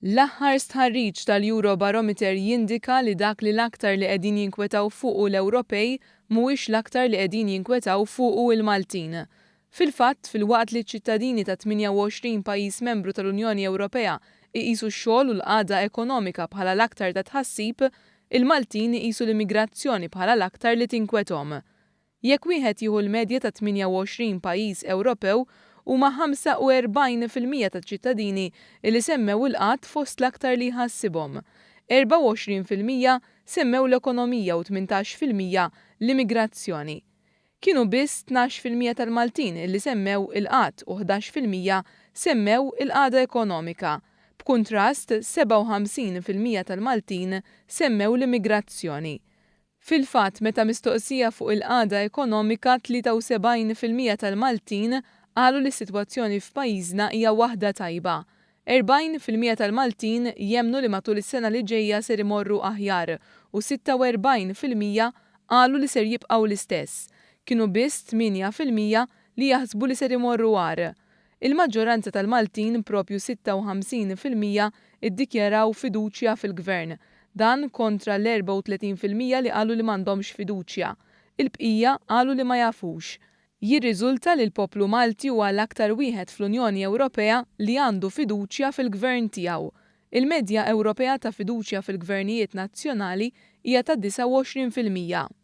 L-aħħar stħarriġ tal-Eurobarometer jindika li dak li l-aktar li qegħdin jinkwetaw fuqu l-Ewropej mhuwiex l-aktar li qegħdin jinkwetaw fuqu il-Maltin. Fil-fatt, filwaqt li ċ-ċittadini ta' 28 pajjiż membru tal-Unjoni Ewropea iqisu x-xogħol u l-qagħda ekonomika bħala l-aktar ta' tħassib, il-Maltin iqisu l-immigrazzjoni bħala l-aktar li tinkwetahom. Jekk wieħed jieħu l-medja ta' 28 pajjiż Ewropew, huma 45% taċ-ċittadini li semmew il-qgħad fost l-aktar li jħassibhom. 24% semmew l-ekonomija u 18% l-immigrazzjoni. Kienu biss 12% tal-Maltin illi semmew il-qgħad u 11% semmew il-qagħda ekonomika. B'kuntrast, 57% tal-Maltin semmew l-immigrazzjoni. Fil-fatt, meta mistoqsija fuq il-qagħda ekonomika, 73% tal-Maltin qalu li s-sitwazzjoni f'pajjiżna hija waħda tajba. 40% tal-Maltin jemmnu li matul is-sena li ġejja ser imorru aħjar u 46% qalu li ser jibqgħu l-istess. Kienu biss 8% li jaħsbu li ser imorru agħar. Il-maġġoranza tal-Maltin, propju 56%, iddikjaraw fiduċja fil-gvern. Dan kontra l-34% li qalu li m'għandhomx fiduċja. Il-bqija qalu li ma jafux. Jirriżulta li l-poplu Malti huwa l-aktar wieħed fl-Unjoni Ewropea li għandu fiduċja fil-gvern tiegħu. Il-medja Ewropea ta' fiduċja fil-gvernijiet nazzjonali hija ta' 29%.